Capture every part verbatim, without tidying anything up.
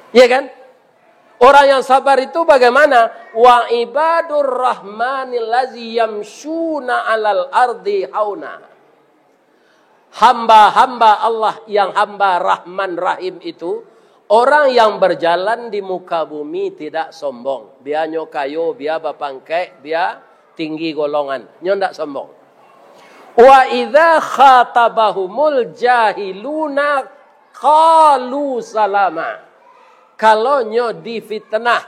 Iya kan? Orang yang sabar itu bagaimana? "Wa ibadur rahmanil lazi yamsyuna alal ardi hauna." Hamba-hamba Allah yang hamba Rahman Rahim itu, orang yang berjalan di muka bumi tidak sombong. Bianyo kayo, bia bapangkek, bia tinggi golongan, nyo ndak sombong. "Wa idza khatabahumul jahiluna qalu salama." Kalau nyo difitnah,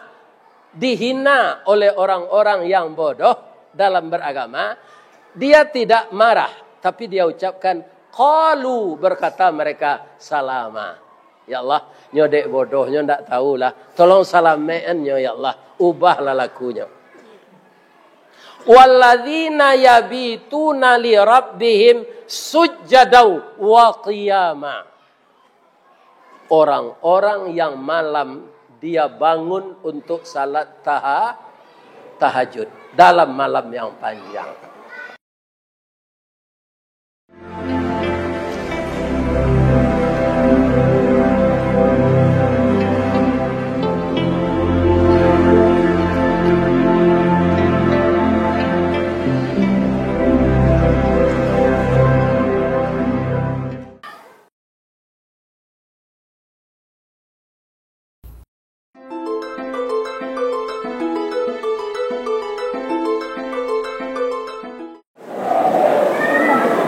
dihina oleh orang-orang yang bodoh dalam beragama, dia tidak marah, tapi dia ucapkan, qalu, berkata mereka, "Salama." Ya Allah, nyo dek bodoh, nyo ndak tahulah. Tolong salamekan nyo, ya Allah. Ubahlah lakunyo. "Walladzina yabituna li rabbihim sujjadau wa qiyama." Orang-orang yang malam dia bangun untuk salat taha-, tahajud dalam malam yang panjang.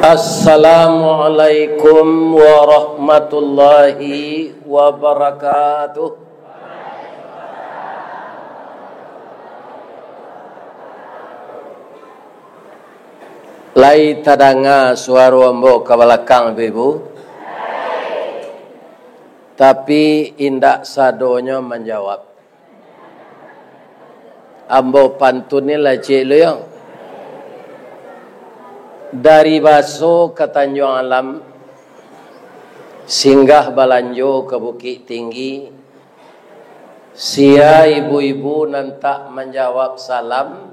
Assalamualaikum warahmatullahi wabarakatuh. Lai tadanga suaro ambo ka balakang, Ibu-ibu? Tapi, indak sadonyo manjawab. Ambo pantun ni lah, ciek lu, yo. Dari Baso ka Tanjuang Alam, singgah balanjo ka Bukik Tinggi, sia ibu-ibu nan tak manjawab salam,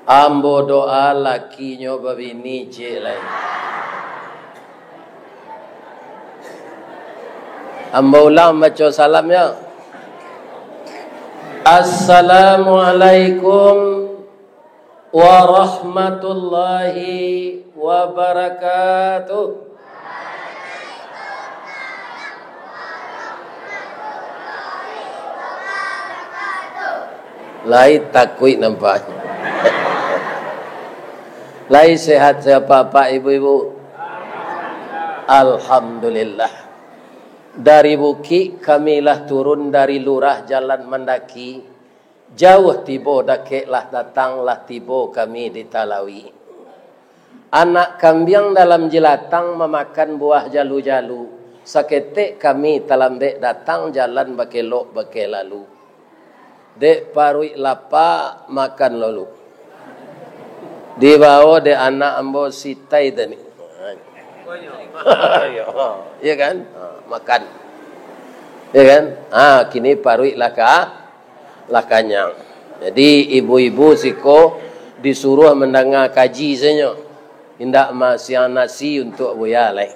ambo doa lakinyo babini, ciek lai. Ambo ulang baco salam, yo. Assalamualaikum warahmatullahi wabarakatuh. Lai takuik nampaknyo. Lai sehat sapak-apak ibu-ibu? Alhamdulillah. Dari bukik kami lah turun, dari lurah jalan mandaki. Jauah tibo, dakek lah datang, lah tibo kami di Talawi. Anak kambiang dalam jelatang mamakan buah jalu-jalu. Saketek kami talambek datang, jalan bakelok bakeh lalu. Dek paruik lapa, makan lalu. Dibawo dek anak ambo si Tai tadi. Iya kan? Ha, makan. Iya kan? Ha, kini paruik lah ka-, lah kanyang. Jadi, ibu-ibu siko disuruah mandanga kaji sajo. Indak masiang nasi untuak buya lai.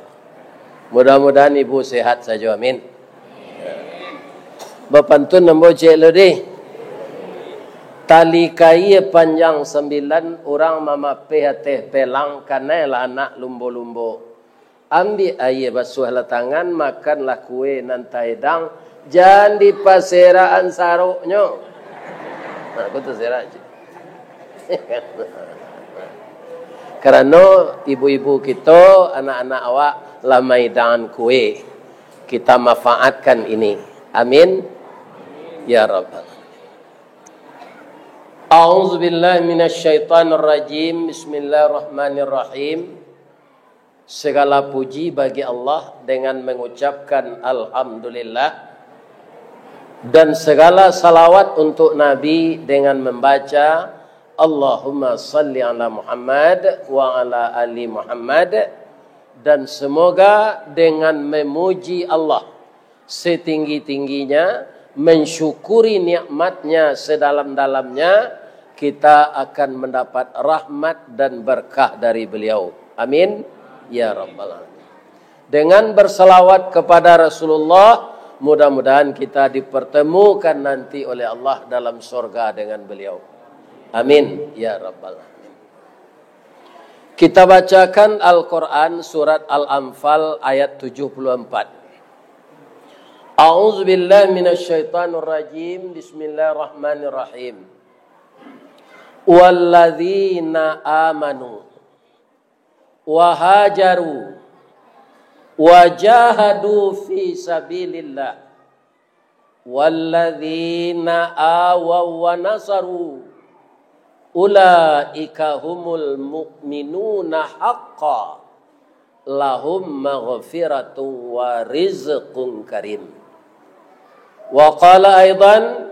Mudah-mudahan ibu sehat sajo, amin. Bapantun ambo ciek lo deh. Tali kaia panjang sambilan, urang mamapeh ateh pelang, kanai lah anak lumbo-lumbo. Ambiak aia, basuahlah tangan, makanlah kue nan taedang, jan dipaserakan saroknyo. Nah, aku taserak ciek. Karano ibu-ibu kito, anak-anak awak lah maedangan kue. Kita manfaatkan ini. Amin. Ya Rabbal Alamin. A'udzubillahi minasyaitonirrajim. Bismillahirrahmanirrahim. Segala puji bagi Allah dengan mengucapkan Alhamdulillah, dan segala salawat untuk Nabi dengan membaca Allahumma salli ala Muhammad wa ala ali Muhammad, dan semoga dengan memuji Allah setinggi-tingginya, mensyukuri nikmat-Nya sedalam-dalamnya, kita akan mendapat rahmat dan berkah dari Beliau. Amin, ya Rabbal Alamin. Dengan bersalawat kepada Rasulullah, Mudah-mudahan kita dipertemukan nanti oleh Allah dalam sorga dengan beliau. Amin ya rabbal alamin. Kita bacakan Al-Quran, surat Al-Anfal, ayat tujuh puluh empat. A'udzubillahi minasyaitonirrajim. Bismillahirrahmanirrahim. Walladzina amanu wa hajaru wa jahadu fi sabilillah, walladzina awaw wa nasaru, ulaika humul mu'minuna haqqan, lahum maghfiratun wa rizqun karim. Wa qala aidan,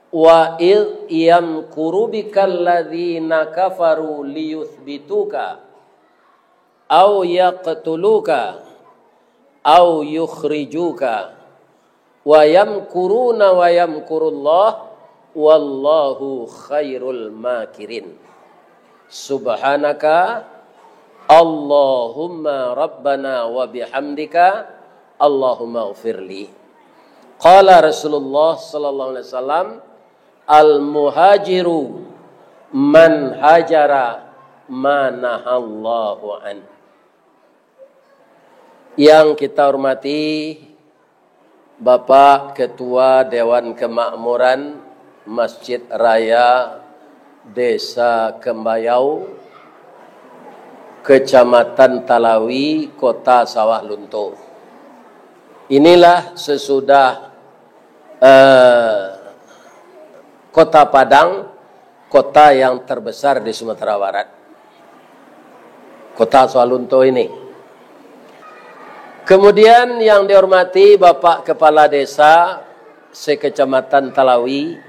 wa idh yamkuru bikal ladzina kafaru liyuthbituka aw yaqtuluka aw yukhrijuka, wa yamkuruna wa yamkurullah, wallahu khairul makirin. Subhanaka Allahumma rabbana wa bihamdika, Allahumma ghfirli. Qala Rasulullah sallallahu alaihi wasallam, "Al-muhajiru man hajara ma nahallahu an." Yang kita hormati Bapak Ketua Dewan Kemakmuran Masjid Raya Desa Kembayau, Kecamatan Talawi, Kota Sawah Lunto. Inilah sesudah, eh, Kota Padang, kota yang terbesar di Sumatera Barat. Kota Sawah Lunto ini. Kemudian yang dihormati Bapak Kepala Desa se-Kecamatan Talawi,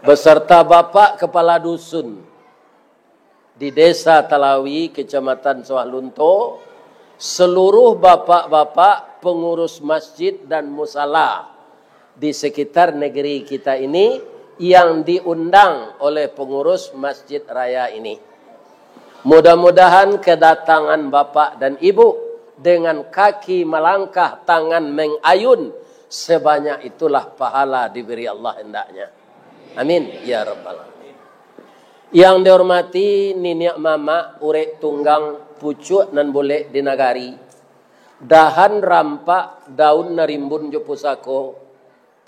beserta Bapak Kepala Dusun di Desa Talawi, Kecamatan Sawah Lunto, seluruh bapak-bapak pengurus masjid dan musala di sekitar negeri kita ini yang diundang oleh pengurus Masjid Raya ini. Mudah-mudahan kedatangan Bapak dan Ibu dengan kaki melangkah, tangan mengayun, sebanyak itulah pahala diberi Allah hendaknya. Amin ya rabbal alamin. Yang dihormati niniak mamak, urek tunggang, pucuak nan bulek di nagari, dahan rampak, daun nan rimbun jo pusako,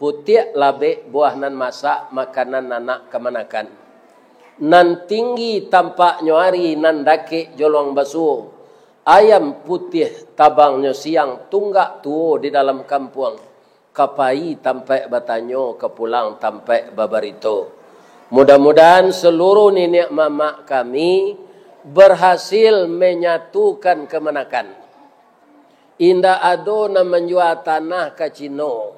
putiak labek, buah nan masak, makanan anak kamanakan. Nan tinggi tampaknyo ari, nan dakek jolong basuo, ayam putiah tabangnyo siang, tunggak tuo di dalam kampuang, ka pai tampaik batanyo, ka pulang tampaik babarito. Mudah-mudahan seluruh niniak mamak kami berhasil menyatukan kamanakan. Indak ado nan manjua tanah ka Cino.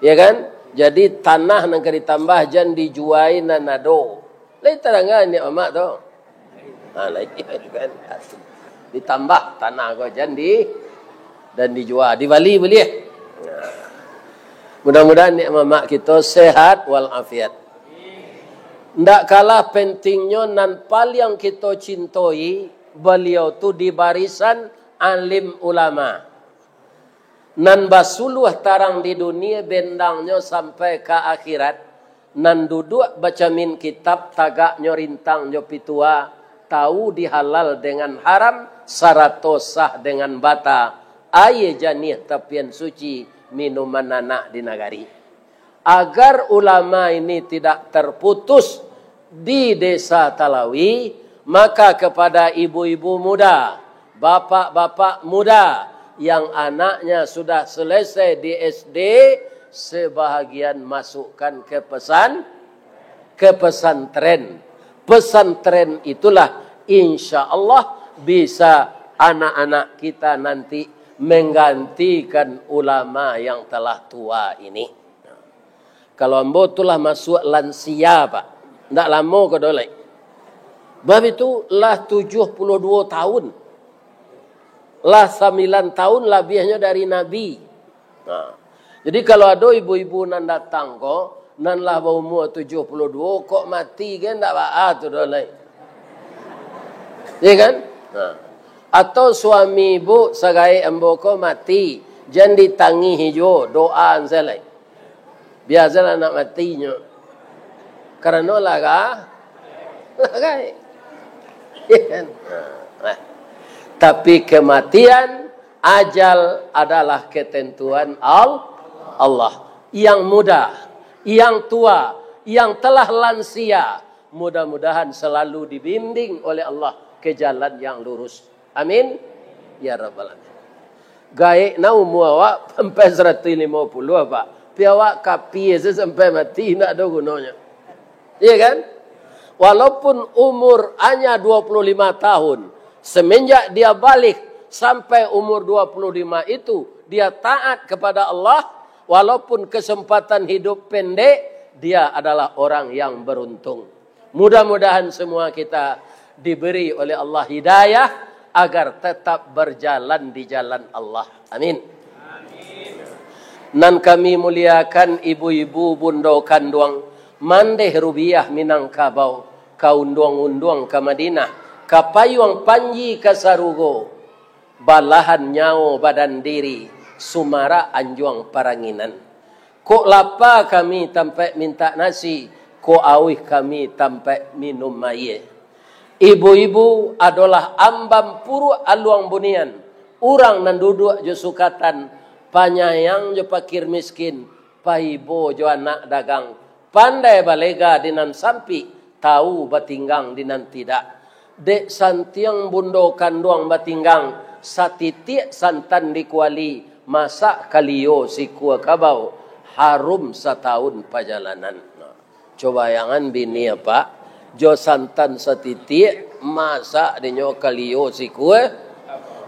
Ya kan? Jadi, tanah nan ka ditambah jan dijuai nan ado. Lai tadanga niniak mamak tu? Ha, lai, kan? Ditambah tanah ko jan di, dan dijua, dibali buliah. Nah. Mudah-mudahan niniak mamak kito sehat walafiat. Ndak kalah pentingnyo, nan paliang kito cintoi, baliau tu di barisan alim ulama. Nan basuluah tarang di dunia, bendangnyo sampai ka akhirat, nan duduak bacamin kitab, tagaknyo rintang jo pitua, tahu di halal dengan haram, sarato sah dengan bata, aia janiah tapian suci, minuman anak di nagari. Agar ulama ini tidak terputus di Desa Talawi, maka kepada ibu-ibu muda, bapak-bapak muda yang anaknya sudah selesai di S D, sebahagian masukkan ke pesan, ke pesantren. Pesantren itulah, insya Allah, bisa anak-anak kita nanti menggantikan ulama yang telah tua ini. Kalau ambo tu lah masuak lansia, Pak. Ndak lamo ko doh lai. Bab itu lah tujuh puluh dua tahun. Lah sambilan tahun labiahnyo dari Nabi. Nah. Jadi, kalau ado ibu-ibu nan datang ko, nan lah baumua tujuh puluh dua, kok mati, kan ndak baa tu doh lai. Ya kan? Nah. Atau suami ibu sagaek ambo ko mati, Jan ditangihi juo doa an sajo lai. Biasolah nak mati nyo. Karano lah ga-, lah gaek. Ya kan? Nah. Tapi kematian, ajal adalah ketentuan Al-, Allah. Yang muda, yang tua, yang telah lansia, mudah-mudahan selalu dibimbing oleh Allah ke jalan yang lurus. Amin. Ya Rabbal Alamin. Gaek na umua awak sampai saratuih limo puluah, Pak. Pi awak kapia se sampai mati, indak ado gunonyo. Iya kan? Walaupun umur hanya dua puluh lima tahun, semenjak dia baligh sampai umur dua puluh lima itu, dia taat kepada Allah, walaupun kesempatan hidup pendek, dia adalah orang yang beruntung. Mudah-mudahan semua kita diberi oleh Allah hidayah agar tetap berjalan di jalan Allah. Amin. Nan kami muliakan ibu-ibu bundo kanduang, mandeh rubiah Minangkabau, ka unduang-unduang ka Madinah, ka payuang panji ka sarugo, balahan nyawo badan diri, sumarak anjuang paranginan. Kok lapa kami tampek mintak nasi, kok auih kami tampek minum aia. Ibu-ibu adolah ambam puruak aluang bunian, urang nan duduak jo sukatan, panyayang jo pakir miskin, paibo jo anak dagang, pandai balega di nan sampik, tau batinggang di nan tidak. Dek santiang bundo kanduang batinggang, satitiak santan di kuali, masak kalio sikua kabau, harum satahun pajalanan. Nah, cubo bayangan bini apak, jo santan satitiak, masak dinyo kalio sikua,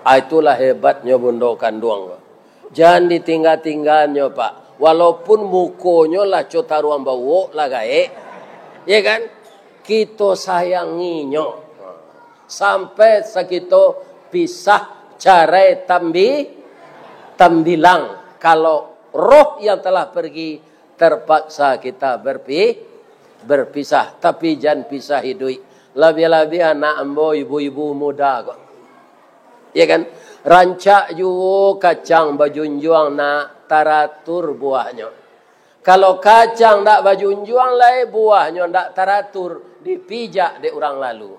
ah, itulah hebatnyo bundo kanduang. Jan ditingga-tingganyo, Pak. Walaupun mukonyo lah co taruang bauok lah gaek. Ya kan? Kito sayanginyo. Sampai sakito pisah carai tambi-, tambilang. Kalau roh yang telah pergi, terpaksa kita berpi-, berpisah. Tapi jan pisah iduik. Labiah-labiah anak ambo ibu-ibu muda ko. Ya kan? Rancak juo kacang bajunjuang nak taratur buahnyo. Kalau kacang ndak bajunjuang lai, buahnyo ndak taratur, dipijak dek urang lalu.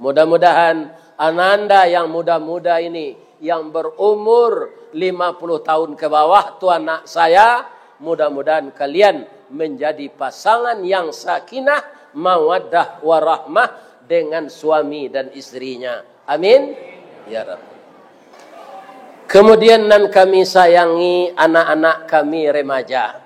Mudah-mudahan ananda yang muda-muda ini, yang berumur lima puluh tahun ke bawah tu anak saya, mudah-mudahan kalian menjadi pasangan yang sakinah, mawaddah, warahmah dengan suami dan istrinya. Amin. Ya Rabb. Kemudian nan kami sayangi anak-anak kami remaja.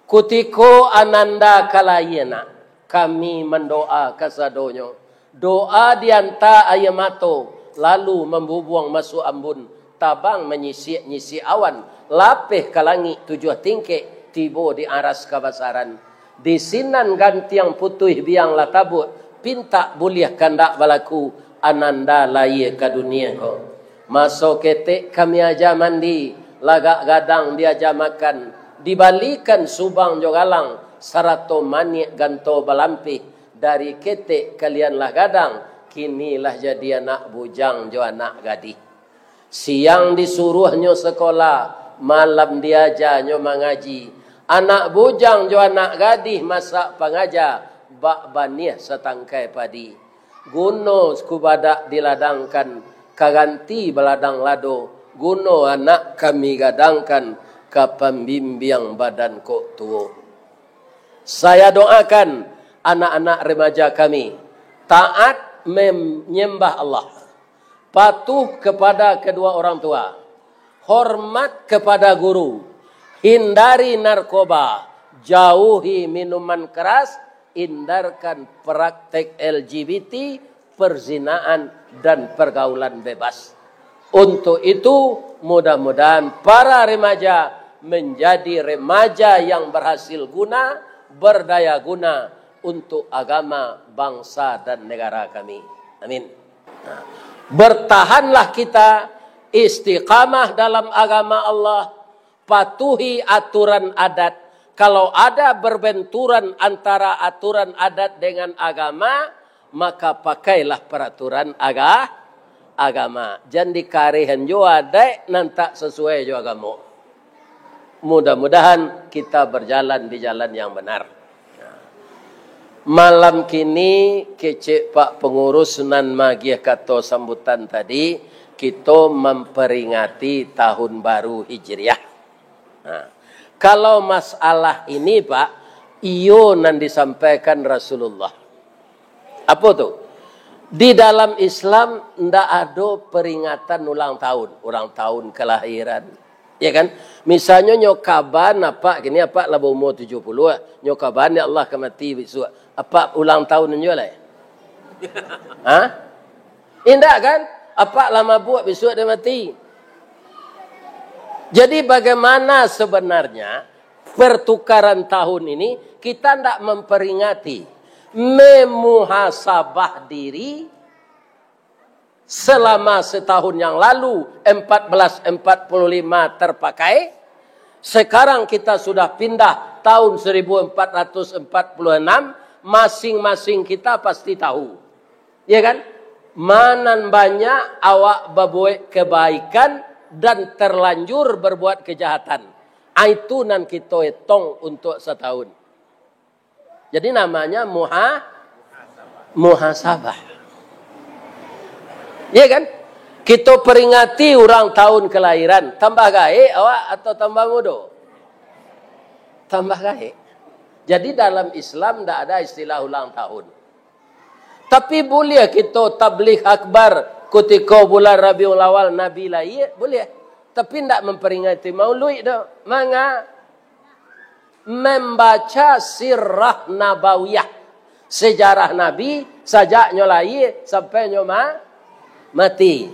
Kutiko ananda ka layie nak, kami mandoa kasadonyo. Doa dianta aia mato, lalu mambubuang masuak ambun, tabang manyisiak-nyisiak awan, lapeh ka langik tujuah tingkek, tibo di aras kabasaran. Di sinan gantiang putuih biang lah tabuak, pintak buliah kandak balaku, ananda layie ka dunie ko. Maso ketek kami aja mandi, lagak gadang diaja makan, dibalikan subang jo galang, sarato maniak ganto balampih, dari ketek kalian lah gadang, kini lah jadi anak bujang jo anak gadih. Siang disuruahnyo sakolah, malam diajanyo mangaji. Anak bujang jo anak gadih masak pangaja, bak baniah satangkai padi. Guno kubadak diladangkan, ka ganti baladang lado, guno anak kami gadangkan, ka pambimbiang badan kok tuo. Saya doakan anak-anak remaja kami taat menyembah Allah, patuh kepada kedua orang tua, hormat kepada guru, hindari narkoba, jauhi minuman keras, hindarkan praktek L G B T, perzinaan, dan pergaulan bebas. Untuk itu, mudah-mudahan para remaja menjadi remaja yang berhasil guna, berdaya guna untuk agama, bangsa, dan negara kami. Amin. Nah, bertahanlah kita istiqamah dalam agama Allah, patuhi aturan adat. Kalau ada berbenturan antara aturan adat dengan agama, maka pakailah peraturan aga-, agama. Jan dikarehan jo adaik nan tak sasuai jo agamo. Mudah-mudahan kita berjalan di jalan yang benar. Malam kini, kecek Pak Pengurus nan magiah kato sambutan tadi, kito mamperingati Tahun Baru Hijriah. Nah, kalau masalah ini, Pak, iyo nan disampaikan Rasulullah. Apo tu? Di dalam Islam ndak ado peringatan ulang tahun, ulang tahun kelahiran. Ya kan? Misalnyo nyo kaban apak, kini apak lah baumua tujuah puluah, nyo kaban, "Ya Allah, ka mati bisuak." Apak ulang tahun juo lai? Ha? Indak kan? Apak lah mabuak, bisuak dia mati. Jadi bagaimana sebenarnya pertukaran tahun ini, kita ndak memperingati, memuhasabah diri selama setahun yang lalu, empat belas empat puluh lima terpakai, sekarang kita sudah pindah tahun seribu empat ratus empat puluh enam, masing-masing kita pasti tahu. Ya kan? Manan banyak awak babuek kebaikan dan terlanjur berbuat kejahatan. Ah, itu nan kito etong untuk setahun. Jadi namanya muha-, muhasabah. Ya kan? Kito peringati urang tahun kelahiran, tambah gaek awak atau tambah mudo? Tambah gaek. Jadi dalam Islam ndak ada istilah ulang tahun. Tapi buliah kito tabligh akbar kutiko bulan Rabiul Awal Nabi lahia, buliah. Tapi ndak memperingati mauluik doh. Manga? Membaca sirah nabawiyah, sejarah Nabi sajak nyo lahia sampai nyo ma-, mati.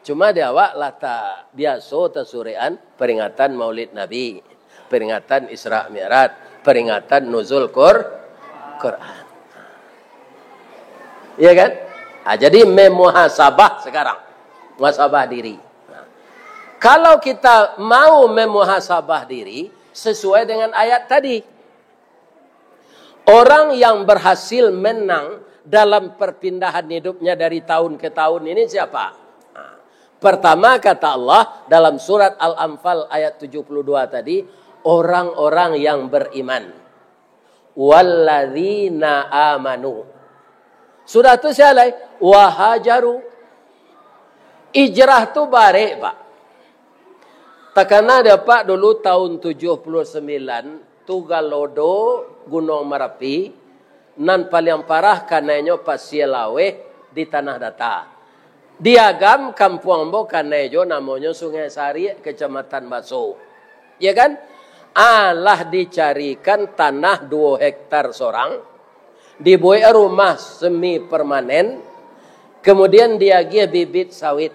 Cuma di awak lah tak biaso tasurekan peringatan Maulid Nabi, peringatan Isra Mi'raj, peringatan Nuzul Qur-, Quran. Iya kan? Ah, jadi memuhasabah sekarang. Muhasabah diri. Nah, kalau kita mau memuhasabah diri sesuai dengan ayat tadi, orang yang berhasil menang dalam perpindahan hidupnya dari tahun ke tahun ini siapa? Nah, pertama, kata Allah dalam surat Al-Anfal ayat tujuh puluh dua tadi, orang-orang yang beriman. Walladzina amanu. Sudah tu sia lai? Wahajaru. Hijrah tu barek, Pak. Takana dek apak dulu tahun tujuah puluah sambilan, tu Galodo, Gunuang Marapi, nan paliang parah kanainyo Pasia Laweh di Tanah Data. Di Agam, kampuang ambo kanai jo namonyo Sungai Sariak, Kecamatan Baso. Ya kan? Alah dicarikan tanah duo hektar sorang, dibuek rumah semi permanen, kemudian diagiah bibit sawit,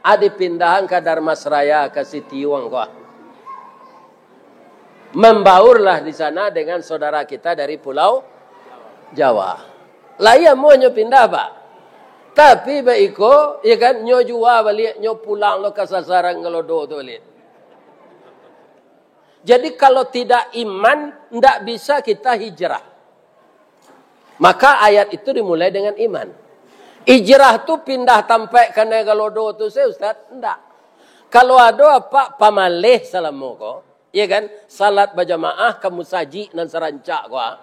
a dipindahan ka Darmasraya, ka Sitiuang ko. Membaurlah di sana dengan saudara kita dari Pulau Jawa. Lai amuahnyo pindah, Pak. Tapi baiko, ya kan, nyo jua baliak, nyo pulang lo ka sasaran Galodo tu baliak. Jadi, kalau tidak iman, ndak bisa kita hijrah. Maka ayat itu dimulai dengan iman. Hijrah tu pindah tampek kanai Galodo tu se, Ustaz? Ndak. Kalau ado apak pamaleh salamo ko, ya kan, salat bajamaah ka musajik nan sarancak ko, ah,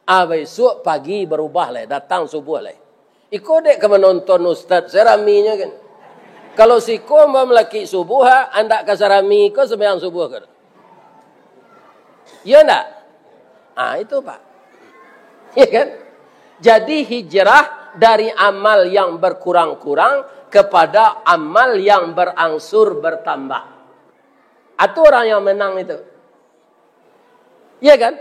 ah, baisuak pagi barubah lai, datang subuah lai. Iko dek ka manonton ustaz, saraminyo kan. Kalau siko mamulaki subuah, ah, andak ka sarami ko sambayang subuah ko. Iya ndak? Ah, itu, Pak. Iya kan? Jadi hijrah dari amal yang berkurang-kurang kepada amal yang berangsur bertambah. Itu orang yang menang itu. Iya kan?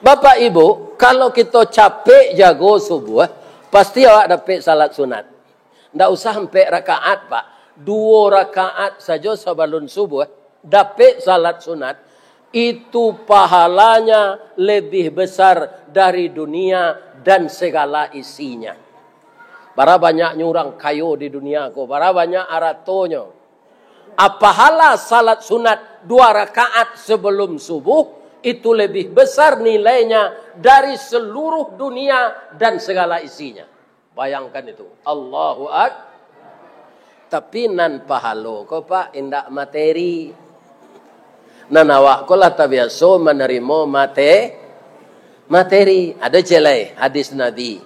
Bapak Ibu, kalau kito capek jago subuah, pasti awak dapek salat sunat. Ndak usah ampek rakaat, Pak. Duo rakaat sajo sabalun subuah, dapek salat sunat, itu pahalanya lebih besar dari dunia dan segala isinya. Bara banyaknyo urang kayo di dunia ko, bara banyak aratonyo. Ah, pahala salat sunat dua rakaat sebelum subuh itu lebih besar nilainya dari seluruh dunia dan segala isinya. Bayangkan itu. Allahu Ak-, Tapi nan pahalo ko, Pak, indak materi. Nan awak ko lah tabiaso manarimo mate-, materi. Ado ciek lai hadis Nabi,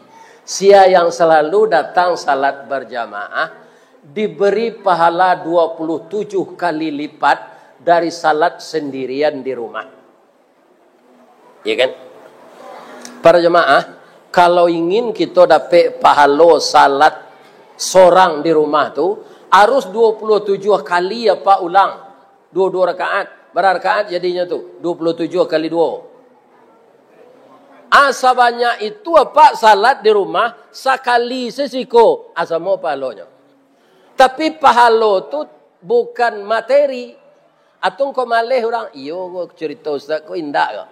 "Sia yang selalu datang salat berjamaah, diberi pahala dua puluh tujuh kali lipat dari salat sendirian di rumah." Ya kan? Para jamaah, kalau ingin kito dapek pahalo salat sorang di rumah tu, harus dua puluh tujuh kali apa ulang. Dua-dua rakaat. Bara rakaat jadinyo tu? Dua puluh tujuh kali dua. Ah, sabanyak itu apa salat di rumah, sakali sasiko, ah, samo pahalonyo. Tapi pahalo tu bukan materi. Atau engkau maleh urang, iyo ko carito ustaz ko indak ko.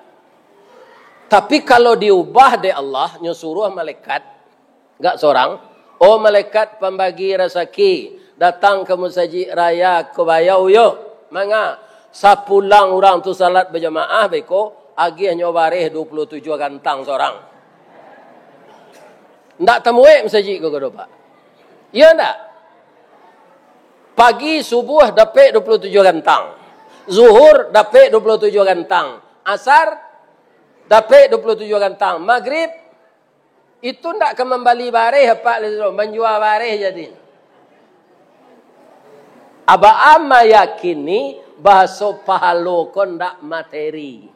Tapi kalau diubah dek Allah, nyo suruah malaikat, gak sorang, "Oh malaikat pambagi rasaki, datang ka musajik raya ko bayau yo." Manga, sapulang urang tu salat bajamaah beko, agiah nyo bareh dua puluh tujuh gantang sorang. Ndak tamuek musajik ko, ko do, Pak? Iyo ndak? Pagi subuh dapek dua puluh tujuh gantang. Zuhur dapek dua puluh tujuh gantang. Asar dapek dua puluh tujuh gantang. Magrib, itu ndak ka mambali bareh, Pak, manjua bareh jadi. Abaa mayakini bahaso pahalo ko ndak materi.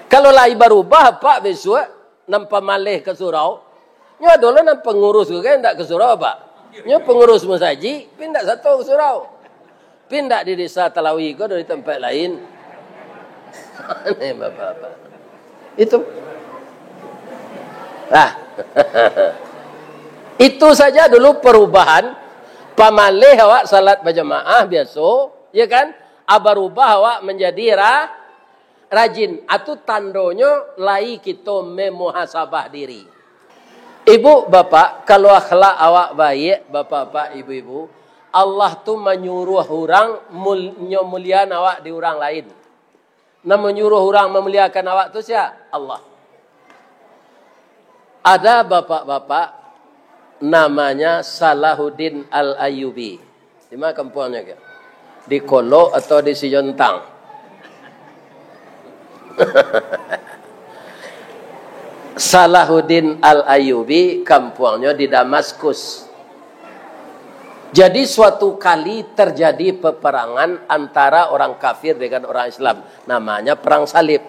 Kalau lai barubah, Pak, bisuak, nan pamaleh ka surau, nyo ado lo nan pangurus ko kan, indak ka surau, Pak. Nyo pangurus musajik, pi indak sato ka surau. Pi indak di Desa Talawi ko, di tampek lain. Aneh bapak-bapak. Itu. Nah. Itu saja dulu perubahan. Pamaleh awak salat bajamaah biaso, ya kan? Ah, barubah awak manjadi ra-, rajin. Atu tandonyo lai kito memuhasabah diri. Ibu, bapak, kalau akhlak awak baiak, bapak-bapak, ibu-ibu, Allah tu manyuruah urang mul-, nyo muliaan awak di urang lain. Nan manyuruah urang mamuliakan awak tu sia? Allah. Ada bapak-bapak namanya Salahuddin Al-Ayyubi. Di ma kampuangnyo ko? Di Kolok atau di Sijontang? Salahuddin Al-Ayyubi kampuangnyo di Damaskus. Jadi, suatu kali terjadi peperangan antara orang kafir dengan orang Islam. Namanya Perang Salib.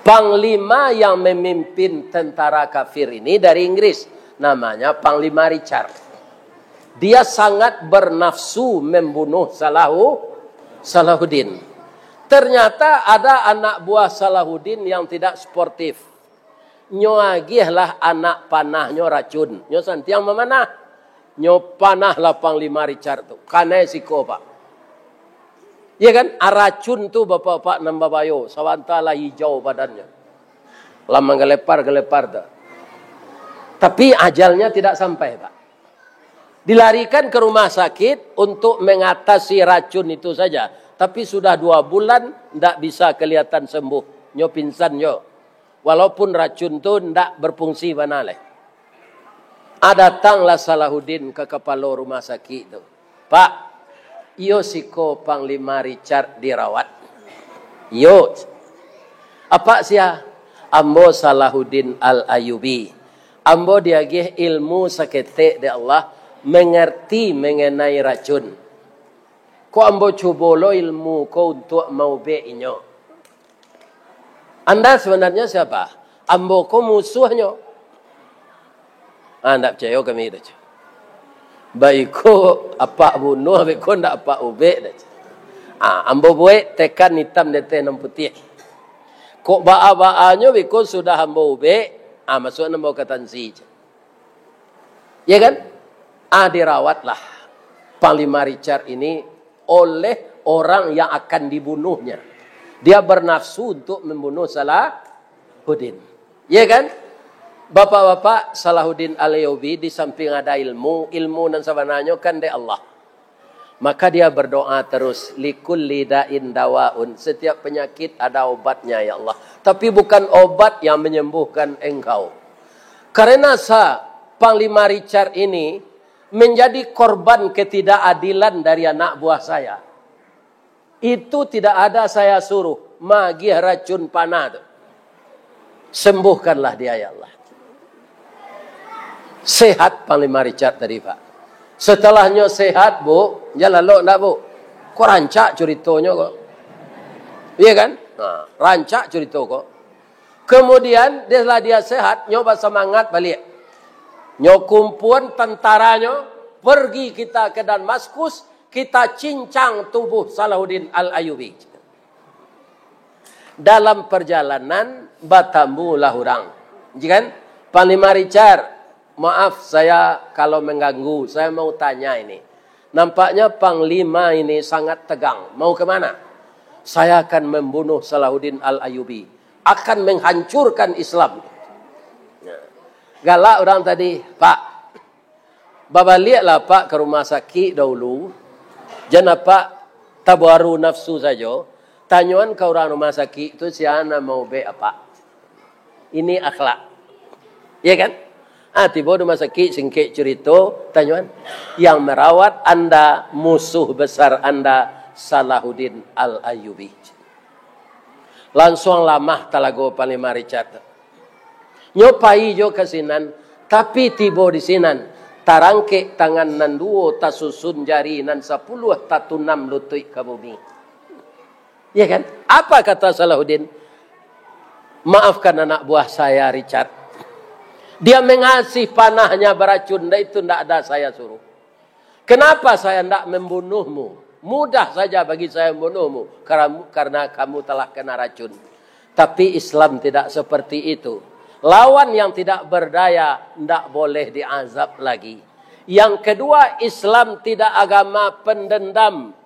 Panglima yang memimpin tentara kafir ini dari Inggris. Namanya Panglima Richard. Dia sangat bernafsu membunuh Salahu-, Salahuddin. Ternyata ada anak buah Salahuddin yang tidak sportif. Nyo agiahlah anak panahnyo racun. Nyo santiang mamanah. Nyo panahlah Panglima Richard tu. Kanai siko, Pak. Ya kan? Ah, racun tu, bapak-bapak, nan babayo. Sabanta lah hijau badannyo. Lah manggalepar-galepar tu. Tapi ajalnya tidak sampai, Pak. Dilarikan ke rumah sakit untuk mengatasi racun itu saja. Tapi sudah dua bulan, ndak bisa kelihatan sembuh. Nyo pingsan nyo. Walaupun racun tu ndak berfungsi bana lai. Ah, datanglah Salahuddin ka kapalo rumah sakik tu. "Pak, iyo siko Panglima Richard dirawat." "Iyo." "Apak sia?" "Ambo Salahuddin Al-Ayyubi. Ambo diagiah ilmu saketek dek Allah, mengerti mengenai racun. Ko ambo cubo lo ilmu ko untuak maubek inyo." "Anda sebenarnya siapa?" "Ambo ko musuahnyo." "Ah, ndak picayo kami doh, ceh. Baiko apak bunuah, baiko ndak apak ubek doh, ceh. Ah, ambo buek tekan itam di ateh nan putiah. Kok baa-baanyo baiko sudah ambo ubek, ah, masuakan ambo ka tansi, ceh." Ya kan? Ah, dirawatlah Panglima Richard ini oleh orang yang akan dibunuhnya. Dia bernafsu untuk membunuh Salahuddin. Ya kan? Bapak-bapak, Salahuddin Al-Ayyubi di samping ada ilmu, ilmu nan sabananyo kan dek Allah. Maka dia berdoa terus, "Likulli da'in dawaun." Setiap penyakit ada obatnya, ya Allah. Tapi bukan obat yang menyembuhkan engkau. Karena sa-, Panglima Richard ini menjadi korban ketidakadilan dari anak buah saya. Itu tidak ada saya suruh, magiah racun panah tu. Sembuhkanlah dia, ya Allah. Sehat Panglima Richard tadi, Pak. Setelahnyo sehat, Bu, jan lalok ndak, Bu? Kok rancak curitonyo kok? Iya kan? Nah, rancak curito kok. Kemudian, setelah dia sehat, nyo basamangat baliak. Nyo kumpuan tantaranyo, pergi kita ke Damaskus, kita cincang tubuh Salahuddin Al-Ayyubi. Dalam perjalanan, batamulah urang. Ji kan? Panglima Richard, maaf saya kalau mengganggu, saya mau tanya ini. Nampaknya Panglima ini sangat tegang. Mau ke mana? Saya akan membunuh Salahuddin Al-Ayyubi. Akan menghancurkan Islam. Galak urang tadi, Pak. Babaliaklah Apak ka rumah sakik dahulu, jan Apak tabaru nafsu sajo, tanyoan ka urang rumah sakik tu, sia nan maubek Apak. Ini akhlak. Ya kan? Ah, tibo di rumah sakik, singkek curito, tanyoan. Yang merawat Anda, musuh besar Anda, Salahuddin Al-Ayyubi. Lansuang lamah talago Panglima Richard. Nyo pai jo ka sinan, tapi tibo di sinan, tarangkek tangan nan duo, tasusun jari nan sapuluah, tatunam lutuik ka bumi. Ya kan? Apa kata Salahuddin? "Maafkan anak buah saya, Richard. Dia mengasih panahnya beracun, itu ndak ada saya suruh. Kenapa saya ndak membunuhmu? Mudah saja bagi saya membunuhmu, karam-, karena kamu telah kena racun. Tapi Islam tidak seperti itu. Lawan yang tidak berdaya ndak boleh diazab lagi. Yang kedua, Islam tidak agama pendendam.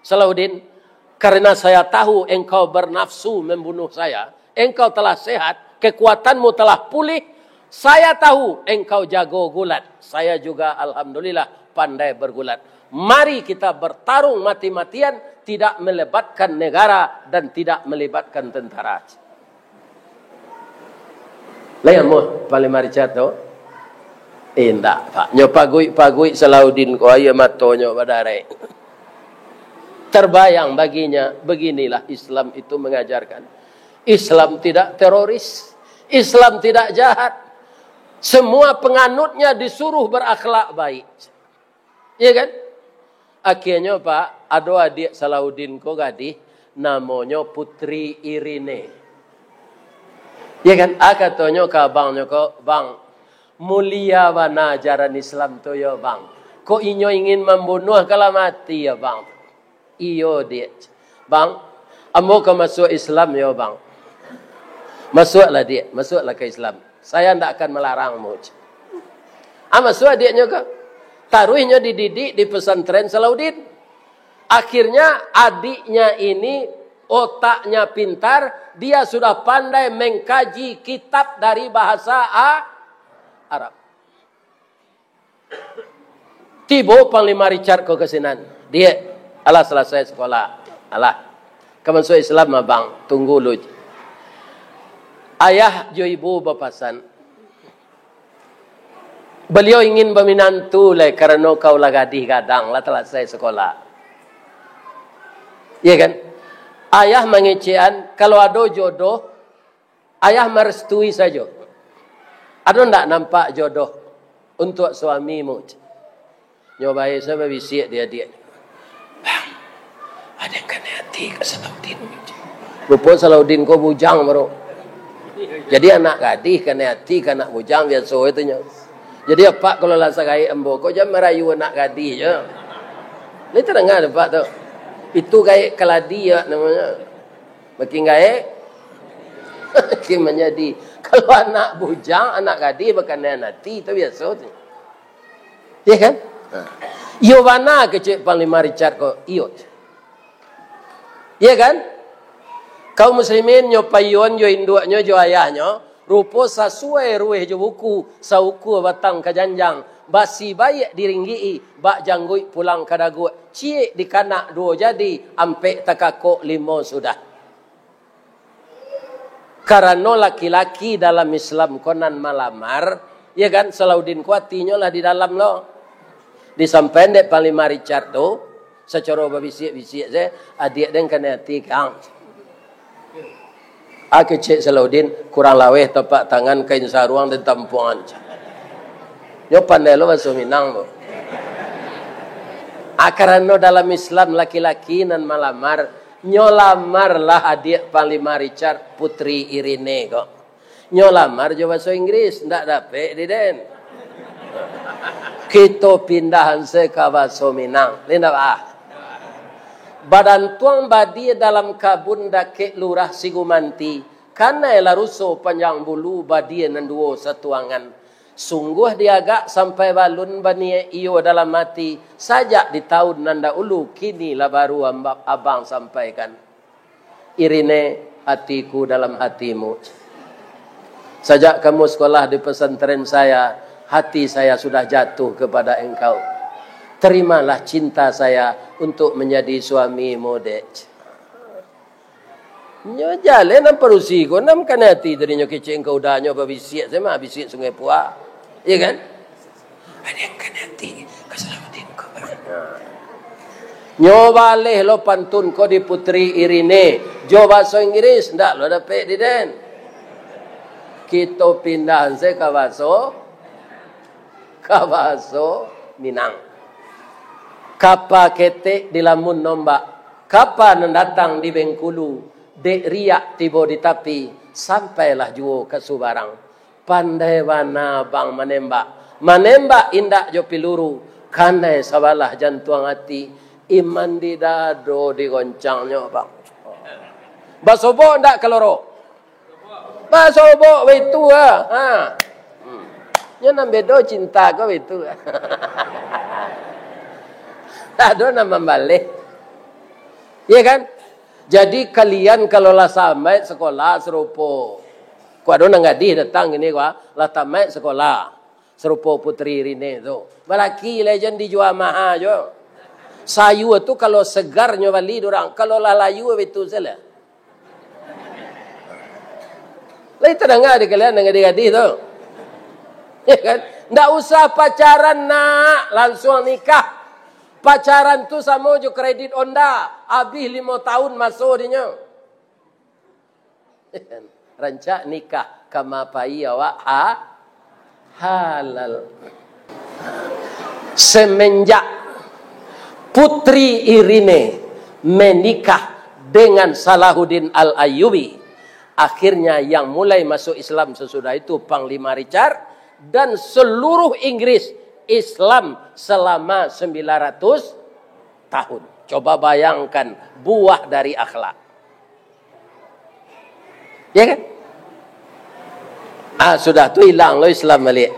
Salahuddin, karena saya tahu engkau bernafsu membunuh saya, engkau telah sehat, kekuatanmu telah pulih, saya tahu engkau jago gulat, saya juga alhamdulillah pandai bergulat. Mari kita bertarung mati-matian, tidak melibatkan negara dan tidak melibatkan tentara." Lai amuah Panglima Richard tu? Indak, Pak. Nyo paguik-paguik Salahuddin ko, aia matonyo badarek. Terbayang baginya, beginilah Islam itu mengajarkan. Islam tidak teroris. Islam tidak jahat. Semua penganutnya disuruh berakhlak baik. Iya kan? Akhirnyo, Pak, ado adiak Salahuddin ko gadih, namonyo Putri Irine. Iya kan? Ah, katonyo ka abangnyo ko, "Bang, mulia bana ajaran Islam tu yo, Bang. Kok inyo ingin mambunuah, ka lah mati yo, Bang." "Iyo, Diak." "Bang, ambo ka masuak Islam yo, Bang." "Masuaklah, Diak, masuaklah ka Islam. Saya ndak akan melarangmu." Ah, masuak adiaknyo ko. Taruihnyo dididik di pesantren Salahuddin. Akhirnya, adiknya ini otaknya pintar, dia sudah pandai mengkaji kitab dari bahasa A-, Arab. Tibo Panglima Richard ko ka sinan. "Diak, alah salasai sakolah. Alah. Ka masuak Islam, Abang. Tunggu lu." Ayah jo ibu bapasan, "Baliau ingin baminantu lai, karano kau lah gadih gadang, lah talasai sakolah." Iya kan? Ayah mangecekan, kalau ado jodoh, ayah marestui sajo. "Ado ndak nampak jodoh untuak suamimu?" Nyo bae sajo babisiak di adiak. "Bang, ado nan kanai ati ka Salahuddin." Rupo Salahuddin ko bujang baru. Jadi anak gadih kanai ati ka anak bujang, biaso itu nyo. Jadi apak kalau lah sagaek ambo ko, jan marayu anak gadih je. Lai tadanga dek apak tu. Itu gaek kaladi yo namonyo. Makin gaek, makin manjadi. Kalau anak bujang, anak gadih bakanai ati, tu biaso tu. Iya kan? Nah. Iyo bana kecek Panglima Richard ko, iyo. Iya kan? Kaum muslimin, nyo paiyoan jo induaknyo jo ayahnyo, rupo sasuai ruweh jo buku, saukua batang ka janjang, basi baiak diringgik-i, bak jangguik pulang ka daguak, ciek dikanak duo jadi, ampek takakok limo sudah. Karano laki-laki dalam Islam ko nan malamar, Iya kan, Salahuddin ko atinyo lah di dalam lo. Disampaian dek Panglima Richard tu, sacaro babisiak-bisiak se, "Adiak den kanai ati, Kang." Ah, kecek Salahuddin, "Kurang laweh tapak tangan kain saruang den tampuangan." Nyo pandai lo baso Minang tu. Ah, karano dalam Islam laki-laki nan malamar, nyo lamarlah adiak Panglima Richard, Putri Irene ko. Nyo lamar jo baso Inggris, ndak dapek di den. Kito pindahan se ka baso Minang. Ni ndak, ah? Badantuang badia dalam kabun dakek Lurah Sigumanti, kanai laruso panjang bulu badia nan duo satuangan. Sungguah diagak sampai balun baniaik iyo dalam ati, sajak di taun nan dahulu, kini lah baru amba-, abang sampaikan. Irine, hatiku dalam hatimu. Sajak kamu sekolah di pesantren saya, hati saya sudah jatuh kepada engkau. Terimalah cinta saya untuk menjadi suamimu, dek. Nyo jaleh nan padusi ko, nan kanai ati tadi nyo kecek ka udanyo babisiak, sama bisiak Sungai Pua. Iya kan? Ada yang kanai ati, ka Salahuddin ko. Nyo baleh lo pantun ko di Putri Irine. Jo baso Inggris, ndak lo dapek di den. Kito pindahan se ka baso, ka baso Minang. Kapa ketek dilamun ombak, kapa nan datang di Bengkulu, dek riak tibo di tapi, sampailah juo ka subarang. Pandai bana abang manembak. Manembak indak jo piluru, kanai sabalah jantuang ati, iman di dado digoncangnyo, bang. Basobok ndak kaloro? Basobok baitu ah. Ha. Hmm. Nyo nan bedo cinta ko baitu. Tak ado nan mambaleh. Iya kan? Jadi kalian kalau lah samaik sekolah sarupo. Ko ado nan gadih datang kini ko, ah, lah tamaik sekolah. Sarupo Putri Rine tu. Balaki lah jan dijua maha jo. Sayua tu kalau segar nyo bali durang, kalau lah layu baitu salah. Lai tadanga di kalian nan gadih-gadih tu. Ya kan? Ndak usah pacaran nak, lansuang nikah. Pacaran tu samo jo kredit Honda, abih limo taun maso dinyo. Rancak nikah ka ma pai awak ha-, halal. Semenjak Putri Irine menikah dengan Salahuddin Al-Ayyubi, akhirnya yang mulai masuk Islam sesudah itu Panglima Richard, dan seluruh Inggris Islam selama sembilan ratus tahun. Coba bayangkan buah dari akhlak. Ya kan? Ah, sudah tu hilang lo Islam balik.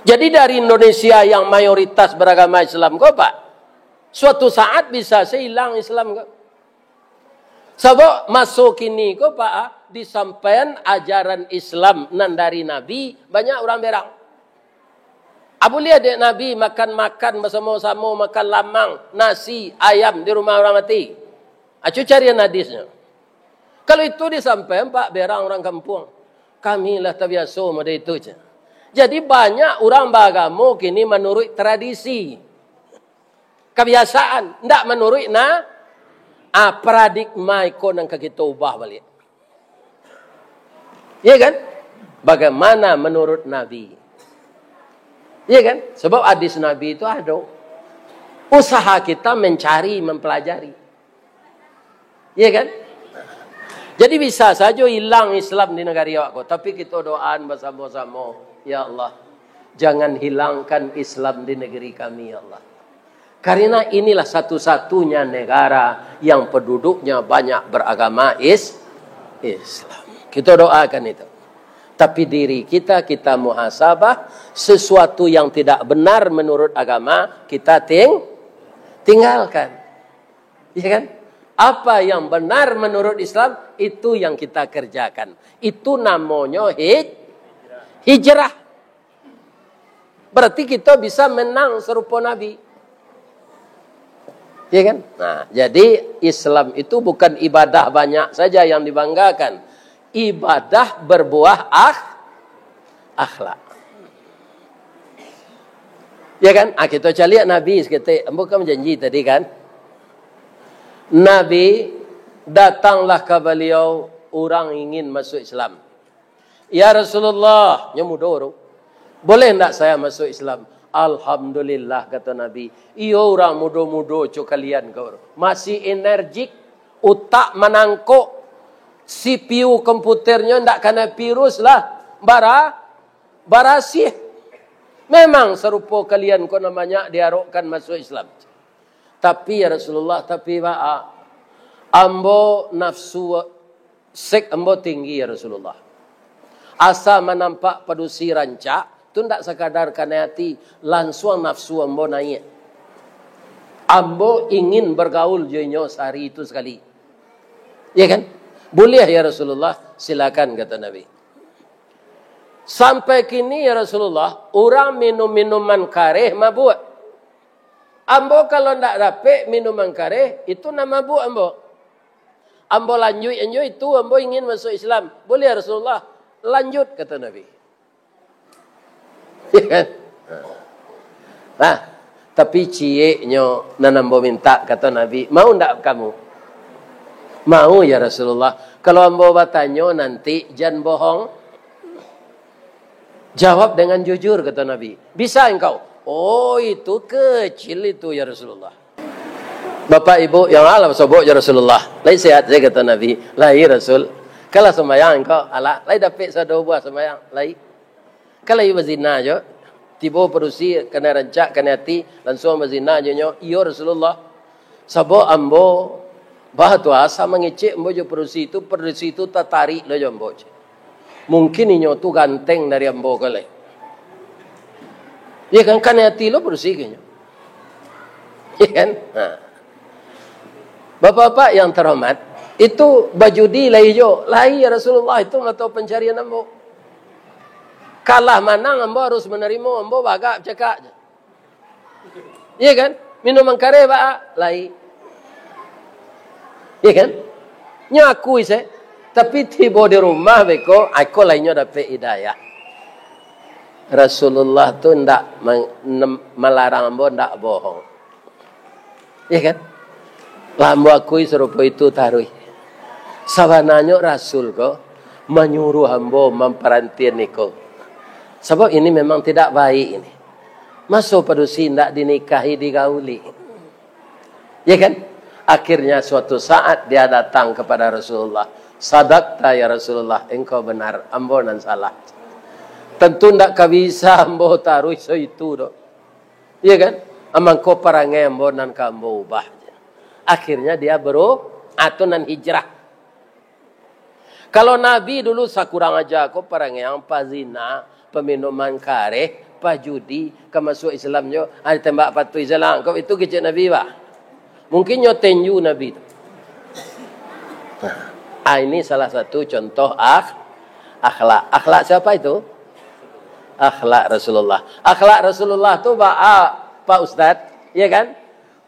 Jadi dari Indonesia yang mayoritas beragama Islam ko, Pak, suatu saat bisa se hilang Islam ko. Sabab maso kini ko, Pak, ah, disampaian ajaran Islam nan dari Nabi, banyak urang berang. Ah, buliah dek Nabi makan-makan basamo-samo, makan lamang, nasi, ayam di rumah urang mati? Acu carian hadisnyo. Kalau itu disampaian, Pak, berang urang kampuang. Kami lah tabiaso model itu, cak. Jadi banyak urang baagamo kini manuruik tradisi. Kabiasaan, ndak manuruik na-, ah, paradigma iko nan ka kito ubah baliak. Iya kan? Bagaimana menurut Nabi? Iya kan? Sebab hadis Nabi itu ada. Usaha kita mencari, mempelajari. Iya kan? Jadi bisa saja hilang Islam di negeri awak ko, tapi kita doaan bersama-sama, "Ya Allah, jangan hilangkan Islam di negeri kami, ya Allah." Karena inilah satu-satunya negara yang penduduknya banyak beragama is-, Islam. Kita doakan itu. Tapi diri kita, kita muhasabah, sesuatu yang tidak benar menurut agama, kita ting-, tinggalkan. Ya kan? Apa yang benar menurut Islam, itu yang kita kerjakan. Itu namonyo hij-, hijrah. Berarti kita bisa menang serupa Nabi. Ya kan? Nah, jadi Islam itu bukan ibadah banyak saja yang dibanggakan. Ibadah berbuah akh-, akhlak. Ya kan? Ah, kita caliak Nabi saketek. Ambo kan bajanji tadi kan? Nabi, datanglah ka baliau urang ingin masuk Islam. "Ya Rasulullah," nyo mudo tu, "boleh ndak saya masuk Islam?" "Alhamdulillah," kato Nabi, "iyo urang mudo-mudo co kalian ko, masih energik, utak manangkok, C P U komputernyo ndak kanai virus lah, bara-, barasiah. Memang sarupo kalian ko nan banyak diarokkan masuk Islam." "Tapi, ya Rasulullah, tapi baa, ambo nafsu, sek ambo tinggi, ya Rasulullah. Asa manampak padusi rancak, tu ndak sakadar kanai ati, lansuang nafsu ambo naiak. Ambo ingin bagaul jo inyo sahari itu sakali." Ya kan? "Buliah, ya Rasulullah, silakan," kato Nabi. "Sampai kini, ya Rasulullah, urang minum minuman kareh mabuak. Ambo kalau ndak dapek minuman kareh, itu nan mabuak ambo. Ambo lanjuik anjo itu, ambo ingin masuk Islam." "Boleh, ya Rasulullah, lanjut," kato Nabi. Ya kan? Nah, "Tapi cieknyo nan ambo mintak," kato Nabi. "Mau ndak kamu?" "Mau, ya Rasulullah. Kalau ambo batanyo nanti, jan bohong. Jawab dengan jujur," kato Nabi. "Bisa engkau?" "Oh, itu kecil itu, ya Rasulullah." "Bapak ibu yang alam sobok, ya Rasulullah. Lai sehat sajo," kato Nabi. "Lai, Rasul." "Kalah sumbayang engkau?" "Alah." "Lai dapek sado buah sumbayang?" "Lai." "Kan lai bazina jo?" Tibo padusi kanai rancak, kanai ati, lansuang bazina jo nyo. "Iyo, Rasulullah. Sabab ambo, bah tu asa mangecek ambo jo padusi tu, padusi tu tatarik lo jo ambo. Mungkin inyo tu ganteng dari ambo ko lai." Ya kan, kanai ati lo padusi ko nyo. Ya kan? Ha. Bapak-bapak yang terhormat, itu bajudi lai jo? Lai, ya Rasulullah, itu mato pancarian ambo. Kalah manang ambo harus manarimo, ambo bagak cakak. Iya kan? Minuman kareh baa? Lai. Iya kan? Nyo akui se. Tapi tibo di rumah beko, ai ko lai nyo dapek hidayah. Rasulullah tu ndak ma-, nem-, malarang ambo ndak bohong. Iya kan? Lah ambo akui sarupo itu taruih. Sabananyo Rasul ko manyuruah ambo mamparantian iko. Sabab ini memang tidak baik ini. Maso padusi indak dinikahi, digauli. Ya kan? Akhirnya suatu saat dia datang kepada Rasulullah. "Sadakta ya Rasulullah, engkau benar, ambo nan salah." Tentu ndak ka bisa ambo taruih so itu doh. Iya kan? Amangko parangai ambo nan ka ambo ubah. Akhirnya dia beru-, atau nan hijrah. Kalau Nabi dulu sakurang aja ko, parangai ang pazina, paminuman kareh, pajudi, ka masuak Islam jo, ah, ditembak patuih salang. Kok itu kecek Nabi, bah? Mungkin nyo tenju Nabi tu. Ah, ini salah satu contoh akh-, akhlak. Akhlak siapa itu? Akhlak Rasulullah. Akhlak Rasulullah tu baa, Pak Ustaz, ya kan?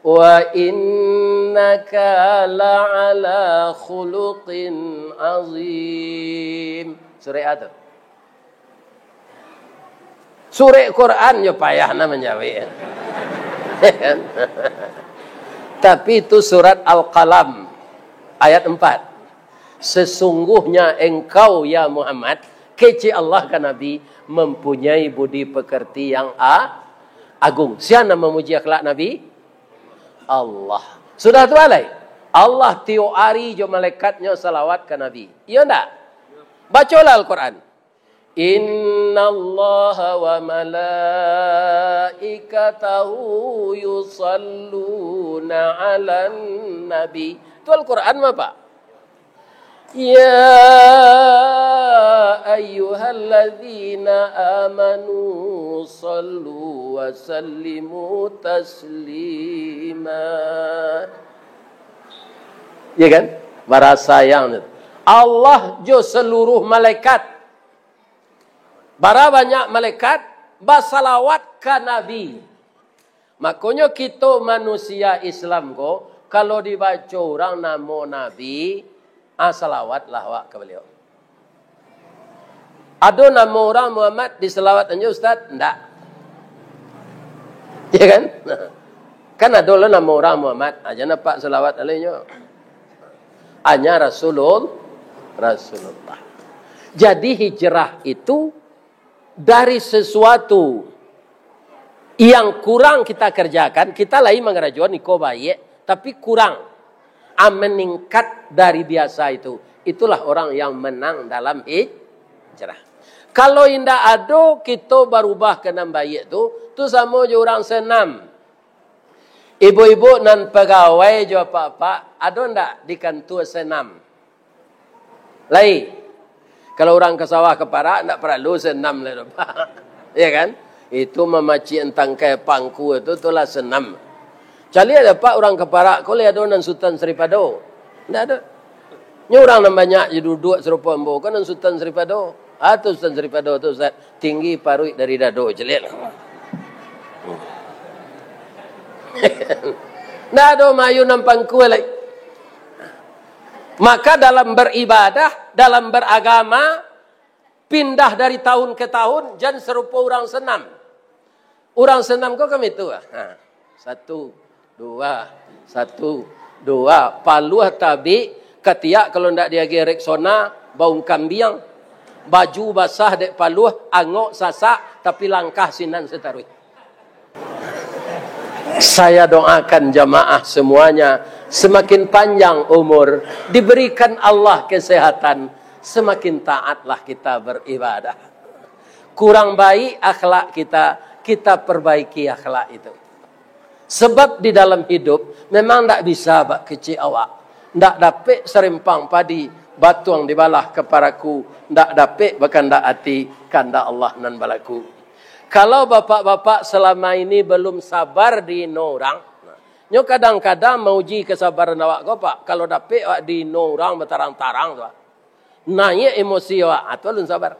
"Wa innaka la'ala khuluqin azim." Surek a tu? Surek Quran, yo payah nah manjawek. Tapi itu surat Al-Qalam, ayat empat. "Sesungguhnya engkau, ya Muhammad," kecek Allah ka Nabi, "mempunyai budi pekerti yang a-, agung." Sia nan mamuji akhlak Nabi? Allah. Sudah tu alai, Allah tiok ari jo malaikatnyo salawat ka Nabi. Iyo ndak? Bacolah Al-Quran. "Innallaha wa malaikatahu yusalluna 'alan nabi." Tu Al-Quran mah, Pak. "Ya ayyuhalladzina amanu sallu wa sallimu taslima." Ya kan? Barasa yang Allah jo seluruh malaikat. Bara banyak malaikat basalawat ka Nabi. Makonyo kito manusia Islam ko, kalau dibaco urang namo Nabi, ah, salawatlah awak ka baliau. Ado namo urang Muhammad disalawatan jo, Ustaz? Ndak. Ya kan? Kan ado lo namo urang Muhammad, aja nampak salawat alaihnyo. Hanya Rasulul-, Rasulullah. Jadi hijrah itu dari sesuatu yang kurang kita kerjakan, kita lai mangarajoan iko baiak, tapi kurang. Ah, meningkat dari biasa itu. Itulah orang yang menang dalam hij-, hijrah. Kalau indak ado kito barubah ka nan baiak tu, tu samo jo urang senam. Ibu-ibu nan pagawai jo apak-apak, ado ndak di kantua senam? Lai. Kalau urang ka sawah ka parak, ndak paralu senam lai doh, Pak. Ya kan? Itu mamacik tangkai pangku tu, tu lah senam. Caliak dapek urang ka parak, ko lai ado nan Sutan Saripado? Ndak ado. Nyo urang nan banyak je duduak sarupo ambo, kan nan Sutan Saripado. Ah, tu Sutan Saripado tu, Ustaz. Tinggi paruik dari dado, caliak. Ndak ado maayun nan pangku lai. Maka dalam beribadah, dalam beragama, pindah dari tahun ke tahun, jan sarupo urang senam. Urang senam ko kan itu, ah. Ha. Satu, dua, satu, dua. Paluah tabik, katiak kalau ndak diagiah Rexona, baung kambiang. Baju basah dek paluah, angok sasak, tapi langkah sinan sataruih. Saya doakan jamaah semuanya semakin panjang umur, diberikan Allah kesehatan, semakin taatlah kita beribadah. Kurang baik akhlak kita, kita perbaiki akhlak itu. Sebab di dalam hidup memang ndak bisa bak kecek awak. Ndak dapek sarimpang padi, batuang dibalah ka paraku, ndak dapek bakandak ati, kandak Allah nan balaku. Kalau bapak-bapak salama ini balum sabar diino urang, nyo kadang-kadang mauji kasabaran awak ko, Pak. Kalau dapek awak diino urang batarang-tarang tu, Pak, naiak emosi awak, ah, tu alun sabar.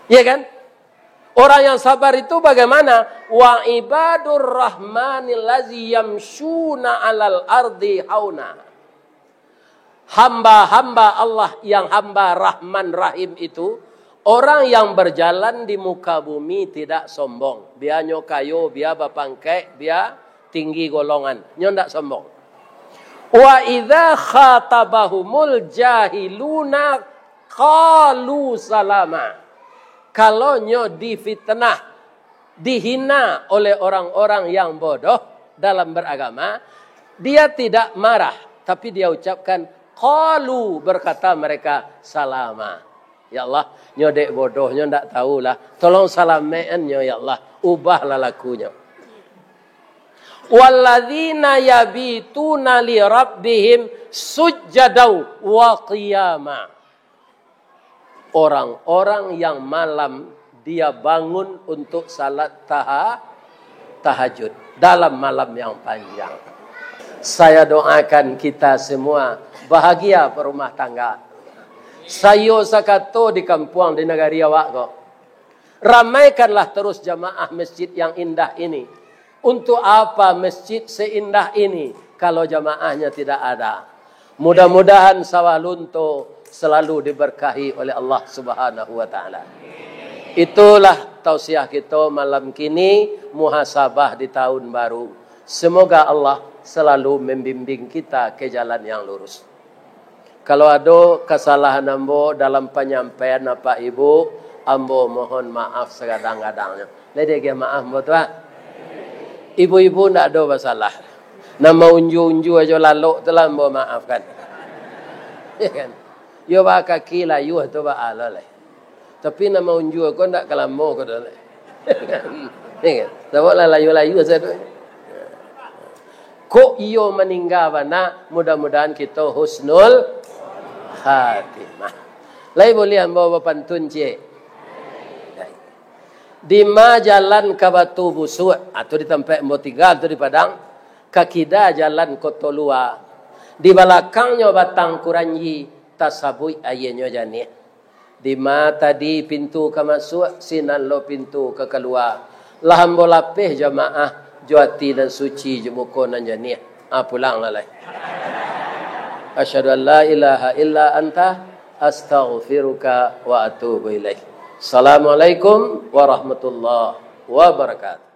Iya kan? Orang yang sabar itu bagaimana? "Wa ibadur rahmanil lazi yamsyuna alal ardi hauna." Hamba-hamba Allah yang hamba Rahman Rahim itu, orang yang berjalan di muka bumi tidak sombong. Bia nyo kayo, bia bapangkek, bia tinggi golongan, nyo ndak sombong. "Wa idza khatabahumul jahiluna qalu salama." Kalau nyo difitnah, dihina oleh orang-orang yang bodoh dalam beragama, dia tidak marah, tapi dia ucapkan, qalu, berkata mereka, salama. Ya Allah, nyo dek bodoh, nyo ndak tahulah. Tolong salamaikkan nyo, ya Allah. Ubahlah lakunyo. "Walladzina yabituna li rabbihim sujjadau wa qiyama." Orang-orang yang malam dia bangun untuk salat taha-, tahajud dalam malam yang panjang. Saya doakan kita semua bahagia berumah tangga. Sayo sakato di kampuang, di nagari awak ko. Ramaikanlah terus jamaah masjid yang indah ini. Untuk apa masjid seindah ini kalau jamaahnya tidak ada? Mudah-mudahan Sawah Lunto selalu diberkahi oleh Allah Subhanahu wa Ta'ala. Itulah tausiah kita malam kini, muhasabah di tahun baru. Semoga Allah selalu membimbing kita ke jalan yang lurus. Kalau ado kasalahan ambo dalam panyampaian Apak Ibu, ambo mohon maaf sagadang-gadangnyo. Lai diagiah maaf ambo tu, ah? Ibu-ibu ndak ado basalah. Nan maunjua-unjua jo lalok tu lah ambo maafkan. Ya kan? Yo bakaki layuah tu baa lo lai. Tapi nan maunjua ko ndak ka lamo ko doh lai. Ya kan? Sabab lah layuah-layuah sadoe. Kok iyo maningga bana, mudah-mudahan kito husnul khatimah. Lai buliah ambo bapantun ciek? Dima jalan ka Batu Busuak, ah, tu di tampek ambo tingga tu di Padang, ka kida jalan Koto Lua. Di balakangnyo Batang Kuranji, tasabuik aianyo janiah. Dima tadi pintu ka masuak, sinan lo pintu ka kalua. Lah ambo lapeh jamaah, jo ati nan suci, jo muko nan janiah. Ah, pulang lah lai. Asyhadu an la ilaha illa anta, Astaghfiruka wa atubu ilaik. Assalamualaikum warahmatullahi wabarakatuh.